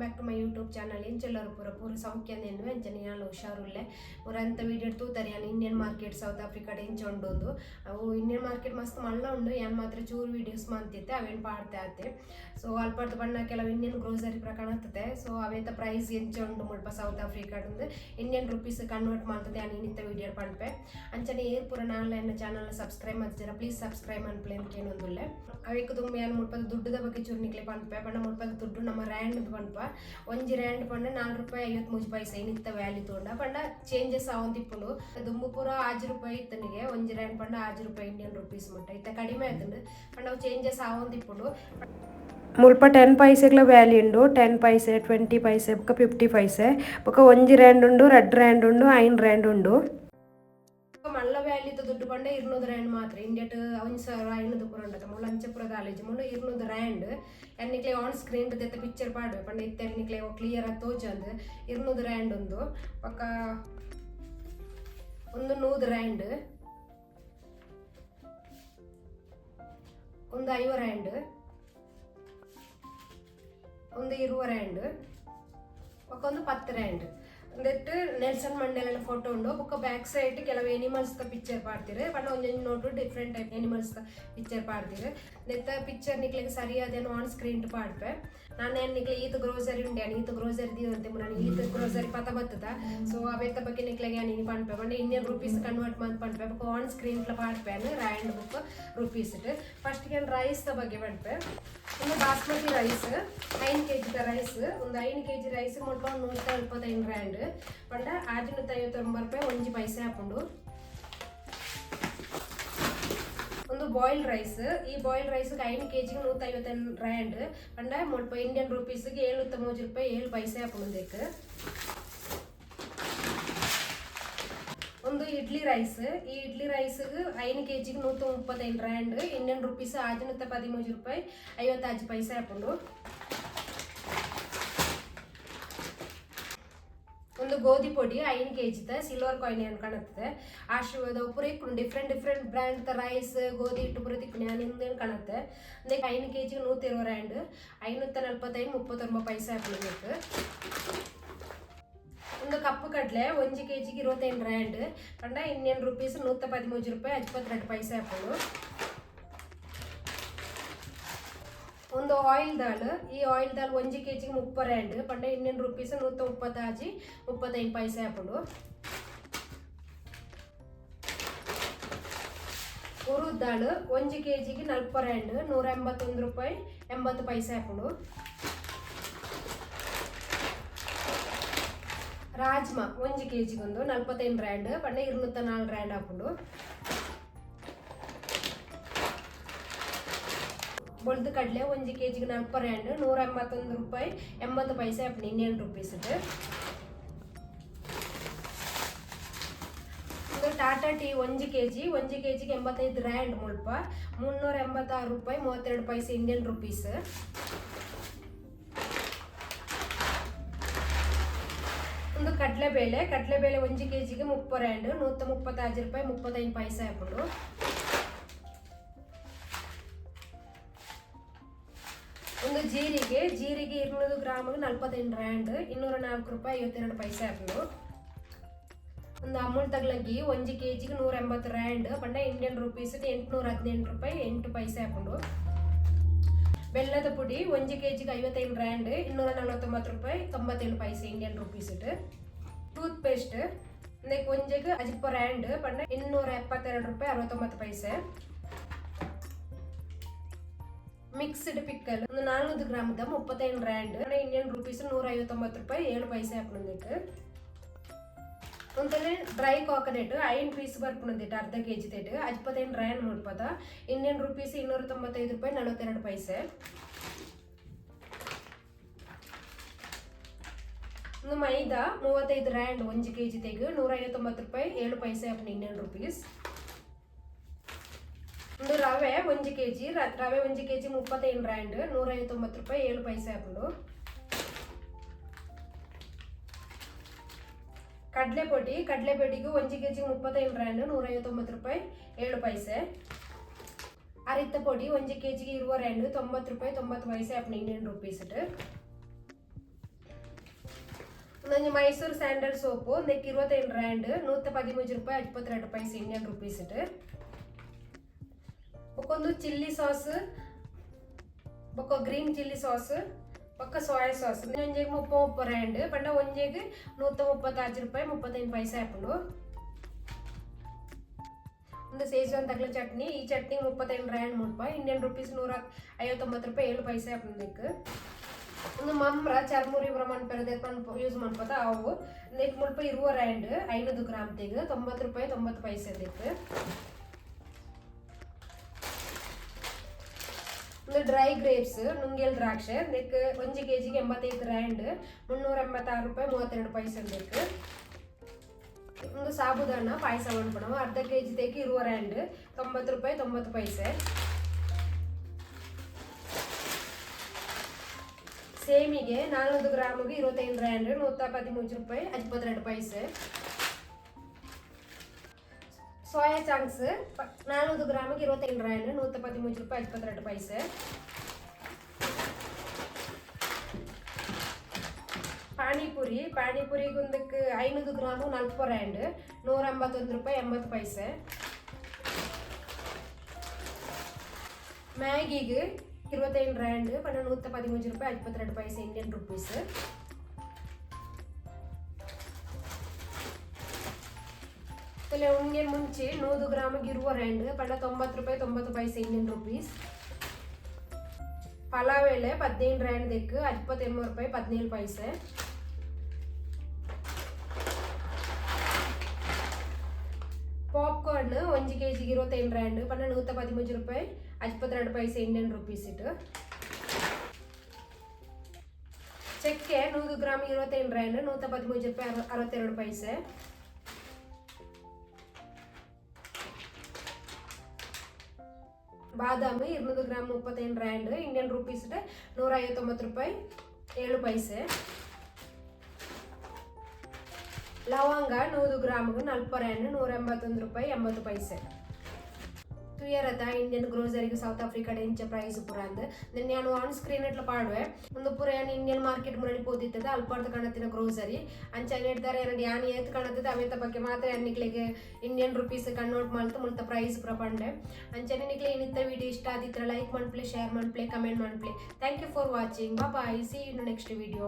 Back to my YouTube channel. ಎಂಚೆಲ್ಲರು ಪೂರ ಪೂರ ಸೌಖ್ಯ ಅಂಚನೆ ಯಾನ್ ಹುಷಾರುಲ್ಲೆ. ಮುರಂತ ವೀಡಿಯೋ ತೂತರಿ ಯಾನ್ ಇಂಡಿಯನ್ ಮಾರ್ಕೆಟ್ ಸೌತ್ ಆಫ್ರಿಕಾ ಎಂಚ ಉಂಡು. ಅವು ಇಂಡಿಯನ್ ಮಾರ್ಕೆಟ್ ಮಸ್ತ್ ಮಲ್ಲ ಉಂಡು. ಯಾನ್ ಮಾತ್ರ ಚೂರು ವೀಡಿಯೋಸ್ ಮಂತಿತ್ತೆ, ಅವೇನ್ ಪಾಡ್ತೆ ಆತೆ. ಸೊ ಅಲ್ಪಡ್ದು ಬಣ್ಣ ಕೆಲವು ಇಂಡಿಯನ್ ಗ್ರೋಸರಿ ಪ್ರಕಾರ ಆಗ್ತದೆ. ಸೊ ಅವೇತ ಪ್ರೈಸ್ ಎಂಚ ಉಂಡು ಮುಲ್ಪ south Africa Indian rupees convert ಮಾಡ್ತದೆ ಯಾನ್ ಇನ್ನಿತ್ತ ವೀಡಿಯೋ ಪನ್ಪೆ. ಅಂಚನೆ ಏರ್ ಪೂರ ಆನ್ಲೈನ್ ಚಾನಲ್ ಸಬ್ಸ್ಕ್ರೈಬ್ ಮಾಡ್ತೀರಾ, ಪ್ಲೀಸ್ ಸಬ್ಸ್ಕ್ರೈಬ್ ಅನ್ಪ್ಲೆ ಏನೊಂದುಲ್ಲೆ. ಅವೇಕ್ ತುಂಬ ಯಾನ್ ಮುಲ್ಪದ ದುಡ್ಡುದ ಬಗ್ಗೆ ಚೂರು ನಿಕ್ಲೆ ಪನ್ಪೆ. ಪಂಡ ಮುಲ್ಪದ ದುಡ್ಡು ನಮ್ಮ ರ್ಯಾಂಡ್ ಪನ್ಪ. 1 ರ್ಯಾಂಡ್ ಪಂಡ 4 ರೂಪಾಯಿ 53 ಪೈಸೆ ಇನ್ನಿತ್ತ ವ್ಯಾಲ್ಯೂ ತೋಂಡ. ಪಂಡ ಚೇಂಜಸ್ ಆವೊಂದಿಪ್ಪುಂಡು. ದುಂಬು ಪೂರ 6 ರೂಪಾಯಿ ಇತ್ತನಿಗೆ. 1 ರ್ಯಾಂಡ್ ಪಂಡ 6 ರೂಪಾಯಿ ಇಂಡಿಯನ್ ರುಪೀಸ್ ಮುಟ್ಟ. ಇತ್ತ ಕಡಿಮೆ ಆಯ್ತುಂಡು. ಪಂಡ ಅವು ಚೇಂಜಸ್ ಆವೊಂದಿಪ್ಪುಂಡು. ಮುಲ್ಪ 10 ಪೈಸೆಗ್ಲ ವ್ಯಾಲ್ಯೂ ಉಂಡು. 10 ಪೈಸೆ, 20 ಪೈಸೆ ಬೊಕ 50 ಪೈಸೆ. ಬೊಕ 1 ರ್ಯಾಂಡ್ ಉಂಡು, 2 ರ್ಯಾಂಡ್ ಉಂಡು, 5 ರ್ಯಾಂಡ್ ಉಂಡು. ಮಲ್ಲ ವ್ಯಾಲ್ಯೂ ದುಡ್ಡು ಪಂಡ 200 ರ್ಯಾಂಡ್ ಮಾತ್ರ. ಇಂಡಿಯಾಟ್ 1500 ಪೂರ ಉಂಡತ. ಮುಳ್ಳು ಅಂಚ ಪೂರ ಕಾಲೇಜ್ ಮುಳ್ಳು 200 ರ್ಯಾಂಡ್. ನಿಕ್ಲೆ ಆನ್ ಸ್ಕ್ರೀನ್ ದೆತ್ತ ಪಿಕ್ಚರ್ ಪಾಡುವೆ. ಪಂಡ ಇತ್ತೆ ನಿಕ್ಲೆ ಕ್ಲಿಯರ್ ಆಗಿ ತೋಜಂದ್. 200 ರ್ಯಾಂಡ್ ಒಂದು. ಬೊಕ್ಕ ಒಂದು 100 ರ್ಯಾಂಡ್, ಒಂದು 50 ರ್ಯಾಂಡ್, ಒಂದು 20 ರ್ಯಾಂಡ್, ಬೊಕ್ಕ ಒಂದು 10 ರ್ಯಾಂಡ್. ಒಂದೆಟ್ಟು ನೆಲ್ಸನ್ ಮಂಡೇಲನ ಫೋಟೋ ಉಂಡು. ಬೊಕ್ಕ ಬ್ಯಾಕ್ ಸೈಡ್ ಕೆಲವು ಎನಿಮಲ್ಸ್ ದ ಪಿಕ್ಚರ್ ಪಾಡ್ತೀರು. ಪಂಡ ಒಂಜೊಂಜಿ ನೋಟು ಡಿಫ್ರೆಂಟ್ ಟೈಪ್ ಎನಿಮಲ್ಸ್ ದ ಪಿಕ್ಚರ್ ಪಾಡ್ತೀರು. ನೆತ್ತ ಪಿಕ್ಚರ್ ನಿಕ್ಲೆಗ್ ಸರಿಯಾದ ಆನ್ ಸ್ಕ್ರೀನ್ ಪಾಡ್ಪೆ ನಾನು. ನಿಕ್ಲೆ ಈತ್ ಗ್ರೋಸರಿ ಉಂಡೆ, ಈತ್ ಗ್ರೋಸರಿ ದೀವಂತೆ. ನಾನು ಈತ್ ಗ್ರೋಸರಿ ಪತ ಬತ್ತದ. ಸೊ ಅವೆತ್ತ ಬಗ್ಗೆ ನಿಕ್ಲೆಗ್ ಯಾನ್ ಇನಿ ಪನ್ಪೆ. ಪಂಡ ಇಂಡಿಯನ್ ರುಪೀಸ್ ಕನ್ವರ್ಟ್ ಮಂತ್ ಪನ್ಪೆ. ಬೊಕ್ಕ ಆನ್ ಸ್ಕ್ರೀನ್ ಪಾಡ್ಪೆ ರ್ಯಾಂಡ್ ಬೊಕ್ಕ ರುಪೀಸ್. ಫಸ್ಟ್ ಯಾನ್ ರೈಸ್ ದ ಬಗ್ಗೆ ಪನ್ಪೆ. ಒಂದು ಬಾಸ್ಮತಿ ರೈಸ್, 5 ಕೆಜಿದ ರೈಸ್. ಒಂದು 5 ಕೆಜಿ ರೈಸ್ ಮುಲ್ಪ 175 ರ್ಯಾಂಡ್. ಪಂಡ 659 ರೂಪಾಯಿ 1 ಪೈಸೆ ಆಪುಂಡು. ಒಂದು ಬಾಯ್ಲ್ ರೈಸ್. ಈ ಬಾಯ್ಲ್ ರೈಸ್ 5 ಕೆಜಿಗೆ 158 ರ್ಯಾಂಡ್. ಪಂಡ ಮುಲ್ಪ ಇಂಡಿಯನ್ ರುಪೀಸ್ಗೆ 703 ರೂಪಾಯಿ 7 ಪೈಸೆ ಆಪುಂಡು. ಒಂದು ಇಡ್ಲಿ ರೈಸ್. ಈ ಇಡ್ಲಿ ರೈಸ್ 5 ಕೆಜಿಗೆ 135 ರ್ಯಾಂಡ್. ಇಂಡಿಯನ್ ರುಪೀಸ್ 613 ರೂಪಾಯಿ 56 ಪೈಸೆ ಆಪುಂಡು. ಒಂದು ಗೋಧಿ ಪೊಡಿ 5 ಕೆಜಿದ ಸಿಲ್ವರ್ ಕಾಯಿನ್ ಏನು ಕಾಣುತ್ತದೆ. ಆಶೀರ್ವಾದ ಪೂರ ಇಕ್ಕುಂಡು. ಡಿಫ್ರೆಂಟ್ ಡಿಫ್ರೆಂಟ್ ಬ್ರ್ಯಾಂಡ್ ರೈಸ್, ಗೋಧಿ ಹಿಟ್ಟು ಪೂರ ತಿಕ್ಕುಂಡು. ಯಾನ್ ಇಂದೇನು ಕಾಣುತ್ತೆ ಅಂದ್ರೆ 5 ಕೆಜಿಗೆ 120 ರ್ಯಾಂಡ್. 545 39 ಪೈಸೆ ಆಪುಂಡು. ಒಂದು ಕಪ್ಪು ಕಡಲೆ 1 ಕೆಜಿಗೆ 25 ರ್ಯಾಂಡ್. ಪಂಡ ಇಂಡಿಯನ್ ರುಪೀಸ್ 113 ರೂಪಾಯಿ 52 ಪೈಸೆ ಆಪುಂಡು. ಒಂದು ಆಯಿಲ್ ದಾಲ್. ಈ ಆಯಿಲ್ ದಾಲ್ 1 ಕೆಜಿಗೆ 30 ರ್ಯಾಂಡ್. ಪಂಡ ಇಂಡಿಯನ್ ರುಪೀಸ್ 136 35 ಪೈಸೆ ಆಪುಂಡು. ಉರುದ್ ದಾಲ್ 1 ಕೆಜಿಗೆ 40 ರ್ಯಾಂಡ್. 181 ರೂಪಾಯಿ 80 ಪೈಸೆ ಆಪುಂಡು. ರಾಜ್ಮಾ 1 ಕೆಜಿಗೆ ಒಂದು 45 ರ್ಯಾಂಡ್. ಪಂಡ 204 ರ್ಯಾಂಡ್ ಆಪುಂಡು. ಬೊಳ್ದು ಕಡಲೆ 1 ಕೆಜಿಗೆ 40 ರ್ಯಾಂಡ್. 181 ರೂಪಾಯಿ 80 ಪೈಸೆ ಆಪುಂಡು ಇಂಡಿಯನ್ ರುಪೀಸ್. ಒಂದು ಟಾಟಾ ಟೀ 1 ಕೆಜಿ. 1 ಕೆಜಿಗೆ 85 ರ್ಯಾಂಡ್. ಮುಲ್ಪ 386 ರೂಪಾಯಿ 32 ಪೈಸೆ ಇಂಡಿಯನ್ ರುಪೀಸ್. ಒಂದು ಕಡಲೆಬೇಳೆ. ಕಡಲೆಬೇಳೆ 1 ಕೆಜಿಗೆ 30 ರ್ಯಾಂಡ್. 136 ರೂಪಾಯಿ 35 ಪೈಸೆ ಆಪುಂಡು. ಒಂದು ಜೀರಿಗೆ. ಜೀರಿಗೆ 200 ಗ್ರಾಮ್ಗೆ 45 ರ್ಯಾಂಡ್. 204 ರೂಪಾಯಿ 52 ಪೈಸೆ ಆಪುಂಡು. ಒಂದು ಅಮೂಲ್ ತಗ್ಲಗಿ 1 ಕೆಜಿಗೆ 180 ರ್ಯಾಂಡ್. ಪಂಡ ಇಂಡಿಯನ್ ರುಪೀಸ್ 818 ರೂಪಾಯಿ 8 ಪೈಸೆ ಆಪುಂಡು. ಬೆಲ್ಲದ ಪುಡಿ 1 ಕೆಜಿಗೆ 55 ರ್ಯಾಂಡ್. 249 ರೂಪಾಯಿ 97 ಪೈಸೆ ಇಂಡಿಯನ್ ರುಪೀಸ್. ಟೂತ್ ಪೇಸ್ಟ್ ಒಂಜಿಗೆ 50 ರ್ಯಾಂಡ್. ಪಂಡ 272 ರೂಪಾಯಿ 69 ಪೈಸೆ. ಮಿಕ್ಸ್ಡ್ ಪಿಕ್ಕಲ್ ಒಂದು 400 ಗ್ರಾಮದ 35 ರ್ಯಾಂಡ್. ಇಂಡಿಯನ್ ರುಪೀಸ್ 159 ರೂಪಾಯಿ 7 ಪೈಸೆ ಆಪುಂಡು. ಒಂತನೆ ಡ್ರೈ ಕೋಕೋನಟ್ 5 ಪೀಸ್ ಬರ್ಪುಂಡು ಅರ್ಧ ಕೆಜಿ ತೇಟ್. 55 ರ್ಯಾಂಡ್ ಮುಲ್ಪದ. ಇಂಡಿಯನ್ ರುಪೀಸ್ 295 ರೂಪಾಯಿ 42 ಪೈಸೆ. ಒಂದು ಮೈದಾ 35 ರ್ಯಾಂಡ್ 1 ಕೆಜಿ ತೆಗ್. 159 ರೂಪಾಯಿ 7 ಪೈಸೆ ಆಪುಂಡು ಇಂಡಿಯನ್ ರುಪೀಸ್. ಒಂದು ರವೆ 1 ಕೆಜಿ. ರವೆ 1 ಕೆಜಿ 35 ರ್ಯಾಂಡ್. 159 ರೂಪಾಯಿ 7 ಪೈಸೆ ಆಪುಂಡು. ಕಡಲೆಪೊಡಿ. ಕಡಲೆಪೊಡಿಗೆ 1 ಕೆಜಿ 35 ರ್ಯಾಂಡ್. 159 ರೂಪಾಯಿ 7 ಪೈಸೆ. ಅರಿತ್ತ ಪೊಡಿ 1 ಕೆಜಿಗೆ 20 ರ್ಯಾಂಡ್. 90 ರೂಪಾಯಿ 90 ಪೈಸೆ ಆಪುಂಡು ಇಂಡಿಯನ್ ರುಪೀಸ್. ಒಂದೊಂಜಿ ಮೈಸೂರು ಸ್ಯಾಂಡಲ್ ಸೋಪು, ನೆಕ್ 25 ರ್ಯಾಂಡ್, 113 ರೂಪಾಯಿ 62 ಪೈಸೆ ಇಂಡಿಯನ್ ರುಪೀಸ್ it. ಬೊಕ್ಕೊಂದು ಚಿಲ್ಲಿ ಸಾಸ್, ಬೊಕ್ಕ ಗ್ರೀನ್ ಚಿಲ್ಲಿ ಸಾಸ್, ಬೊಕ್ಕ ಸೋಯಾ ಸಾಸ್. ಒಂಜೆಗ್ 30 30 ರ್ಯಾಂಡ್ ಪಂಡ ಒಂಜೆಗ್ 136 ರೂಪಾಯಿ 35 ಪೈಸೆ ಆಪುಂಡು. ಒಂದು ಸೇಜ್ವಾನ್ ತಗ್ಲ ಚಟ್ನಿ. ಈ ಚಟ್ನಿ 38 ರ್ಯಾಂಡ್ ಮುಲ್ಪ, ಇಂಡಿಯನ್ ರುಪೀಸ್ 159 ರೂಪಾಯಿ 7 ಪೈಸೆ ಆಪುಂಡು. ಒಂದು ಮಮ್ರ ಚರ್ಮುರಿ ಪೂರ ಮನ್ಪೆರೆ ಯೂಸ್ ಮನ್ಪತ ಅವು. ನೆಕ್ ಮುಲ್ಪ 20 ರ್ಯಾಂಡ್, 500 ಗ್ರಾಮ್ ತೆಗ್, 90 ರೂಪಾಯಿ 90 ಪೈಸೆ ದೆಕ್. ಒಂದು ಡ್ರೈ ಗ್ರೇಪ್ಸ್, ನುಂಗೇಲ್ ದ್ರಾಕ್ಷೆ. ನೆಕ್ 1 ಕೆಜಿಗೆ 85 ರ್ಯಾಂಡ್, 386 ರೂಪಾಯಿ 32 ಪೈಸೆ ದೆಕ್. ಒಂದು ಸಾಬುದಾನ ಪಾಯಸ ಮನ್ಪಣವು, ಅರ್ಧ ಕೆಜಿ ತೆಗ್ 20 ರ್ಯಾಂಡ್, 90 ರೂಪಾಯಿ 90 ಪೈಸೆ. ಸೇಮಿಗೆ 400 ಗ್ರಾಮಿಗೆ 25 ರ್ಯಾಂಡ್, 113 ರೂಪಾಯಿ 62 ಪೈಸೆ. ಸೋಯಾ ಚಂಕ್ಸ್ 400 ಗ್ರಾಮಿಗೆ 25 ರ್ಯಾಂಡ್, 113 ರೂಪಾಯಿ 62 ಪೈಸೆ. ಪಾನಿಪುರಿ. ಪಾನಿಪುರಿಗೆ ಒಂದಕ್ಕೆ 500 ಗ್ರಾಮು 40 ರ್ಯಾಂಡ್, 181 ರೂಪಾಯಿ 80 ಪೈಸೆ. ಮ್ಯಾಗಿಗೆ 25 ರ್ಯಾಂಡ್ ಪಂಡ 113 ರೂಪಾಯಿ 62 ಪೈಸೆ ಇಂಡಿಯನ್ ರುಪೀಸ್. ಉಂಗೆ ಮುಂಚೆ 100 ಗ್ರಾಮಿಗೆ 20 ರ್ಯಾಂಡ್ ಪಂಡ 90 ರೂಪಾಯಿ 90 ಪೈಸೆ ಇಂಡಿಯನ್ ರುಪೀಸ್. ಪಲಾವ್ ಎಲೆ 15 ರ್ಯಾಂಡ್ ದೆಕ್, 58 ರೂಪಾಯಿ 17 ಪೈಸೆ. ಪಾಪ್ಕಾರ್ನ್ 1 ಕೆಜಿಗೆ 25 ರ್ಯಾಂಡ್ ಪಂಡ 113 ರೂಪಾಯಿ 62 ಪೈಸೆ ಇಂಡಿಯನ್ ರುಪೀಸ್ ಇಟ್ಟು. ಚಕ್ಕೆ 100 ಗ್ರಾಮ್ 25 ರ್ಯಾಂಡ್, 113 ರೂಪಾಯಿ 62 ಪೈಸೆ. ಬಾದಾಮಿ 200 ಗ್ರಾಮ್ 35 ರ್ಯಾಂಡ್, ಇಂಡಿಯನ್ ರುಪೀಸ್ 159 ರೂಪಾಯಿ 7 ಪೈಸೆ. ಲವಂಗ 100 ಗ್ರಾಮ್ಗೆ 40 ರ್ಯಾಂಡ್, 181 ರೂಪಾಯಿ 80 ಪೈಸೆ. ತುಯರತ ಇಂಡಿಯನ್ ಗ್ರೋಸರಿಗೆ ಸೌತ್ ಆಫ್ರಿಕಾ ಇಂಚ ಪ್ರೈಸ್ ಪೂರ ಅಂದ್ ನೆನ್ನೆ ಯಾನ್ ಆನ್ ಸ್ಕ್ರೀನ್ ಇಟ್ಲ ಪಾಡುವೆ. ಒಂದು ಪೂರ ಯಾನ್ ಇಂಡಿಯನ್ ಮಾರ್ಕೆಟ್ ಮುರಣಿ ಪೋದಿತ್ತದ, ಅಲ್ಪರ್ದ ಕಾಣತ್ತಿನ ಗ್ರೋಸರಿ ಅಂಚ ನೆಡ್ತಾರೆ. ಎರಡು ಯಾನ್ ಏತ್ ಕಾಣತ್ತದೆ ಅವೇತ ಬಗ್ಗೆ ಮಾತ್ರ ಯಾನ್ ನಿಕ್ಲೆಗ್ ಇಂಡಿಯನ್ ರುಪೀಸ್ ಕನ್ವರ್ಟ್ ಮಲ್ತು ಮುಲ್ತ ಪ್ರೈಸ್ ಪೂರ ಪಂಡೆ. ಅಂಚನೆ ನಿಕ್ಲೆ ಇನ್ನಿತ್ತ ವಿಡಿಯೋ ಇಷ್ಟ ಆದಿತ್ರ ಲೈಕ್ ಮನ್ಪುಲೆ, ಶೇರ್ ಮನ್ಪುಲೆ, ಕಮೆಂಟ್ ಮನ್ಪುಲೆ. Thank you for watching. Bye, see you next video.